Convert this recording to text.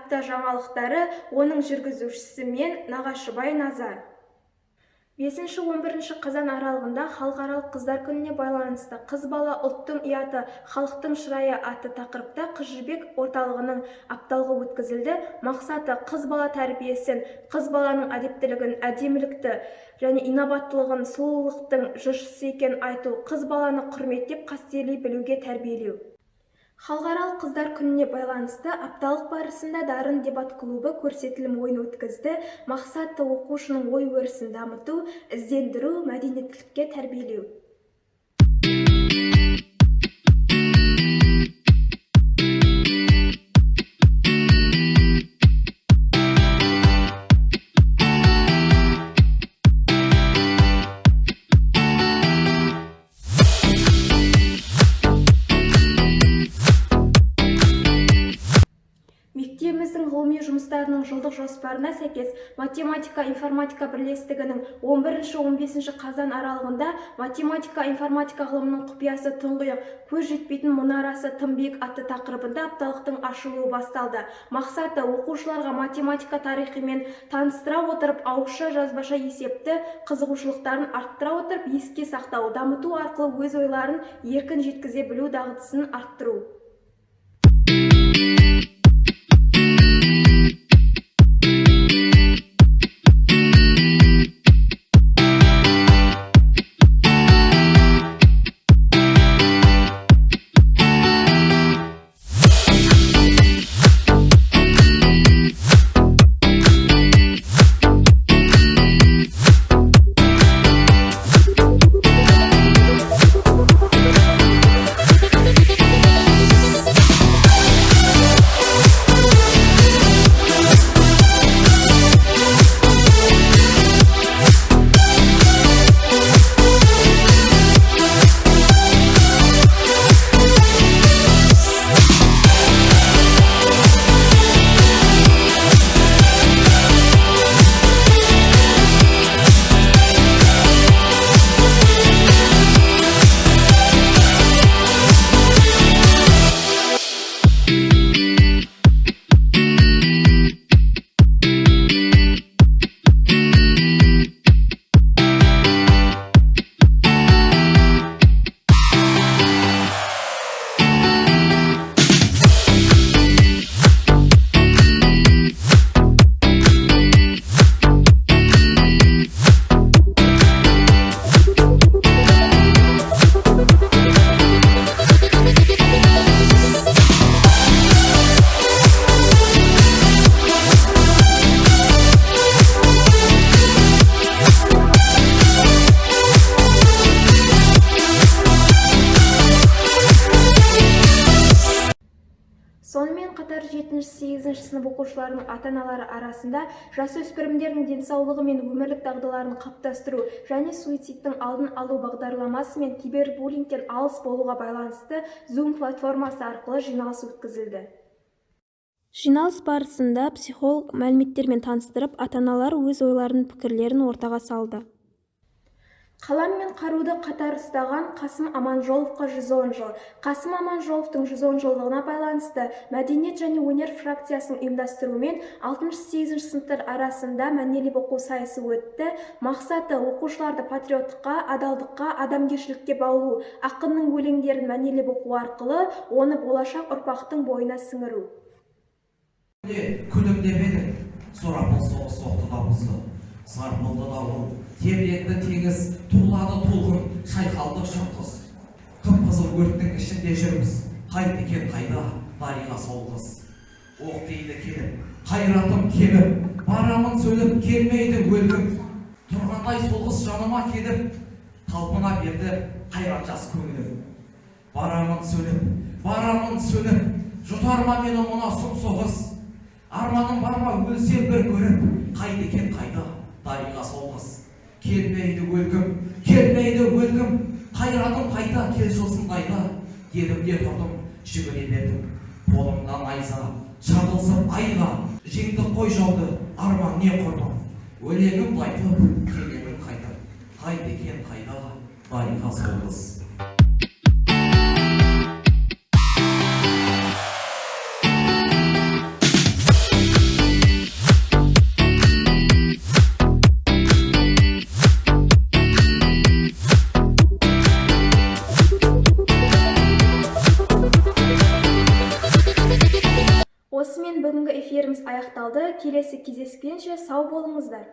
Апта жаңалықтары, оның жүргізушісі мен Нағашыбай Назар. 5-11 қазан аралығында Халықаралық қыздар күніне байланысты «Қыз бала ұлттың ұяты, халықтың шырайы» атты тақырыпта Қыз Жібек орталығының апталығы өткізілді. Мақсаты: қыз бала тәрбиесін, қыз баланың әдептілігін, әдемілікті және инабаттылығын, сұлулықтың жыршысы екенін айту, қыз баланы құрметтеп, қастерлей білуге тәрбиелеу. Халықаралық қыздар күніне байланысты апталық барысында «Дарын» дебат клубы көрсетілім ойын өткізді. Мақсаты: оқушының ой-өрісін дамыту, іздендіру, мәдениеттілікке тәрбиелеу. Мектебіміздің ғылыми жұмыстарының жылдық жоспарына сәйкес математика-информатика бірлестігінің 11-15 қазан аралығында «Математика-информатика ғылымының құпиясы тұңғиық, көз жетпейтін мұнарасы тым биік» атты тақырыбында апталықтың ашылуы басталды. Мақсаты: оқушыларға математика тарихымен таныстыра отырып, ауызша, жазбаша есепті қызығушылықтарын арттыра отырып, еске сақтау, дамыту арқылы өз ойларын еркін жеткізе білу дағдысын арттыру. Сонымен қатар 7-8 сынып оқушыларының ата-аналары арасында жасөспірімдердің денсаулығы мен өмірлік дағдыларын қалыптастыру және суицидтің алдын алу бағдарламасы мен кибербуллингтен алыс болуға байланысты Zoom платформасы арқылы жиналыс өткізілді. Жиналыс барысында психолог мәліметтермен таныстырып, ата-аналар өз ойларын, пікірлерін ортаға салды. Қалам мен қаруды қатар ұстаған Қасым Аманжоловқа 110 жыл. Қасым Аманжоловтың 110 жылдығына байланысты Мәдениет және өнер фракциясының ұйымдастыруымен 6-8 сыныптар арасында мәнерлеп оқу сайысы өтті. Мақсаты: оқушыларды патриоттыққа, адалдыққа, адамгершілікке баулу, ақынның өлеңдерін мәнерлеп оқу арқылы оны болашақ ұрпақтың бойына сіңіру. Күлімдеп едің, сұрапыл соғыс соқты да бұзды. Сарпылды дауыл, тебіренді теңіз, тулады толқын, шайқалды шырқыз. Қып-қызыл өрттің ішінде жүрміз, қайт екен қайда, Дариға сол қыз. Оқ тиді келіп, қайратым кеміп, барамын сөніп, келмейді өлгім. Тұрғандай сол қыз жаныма келіп, талпына берді қайран жас көңілім. Барамын сөніп, барамын сөніп, жұтар ма мені мына сұм соғыс? Арманым бар ма өлсем бір көріп, қайда екен қайда, Дариға сол қыз. Келмейді өлгім, келмейді өлгім, қайратым қайда, кел жылсын қайда. Дедім де тұрдым, жүгіре бердім. Қолымда найза, шабылсып айға, жеңдік қой жауды, арман не құрбан. Өлеңім айтып, келемін қайтып, қайда екен қайда, Дариға сол қыз. бүгінгі эфиріміз аяқталды. Келесі кездескенше сау болыңыздар.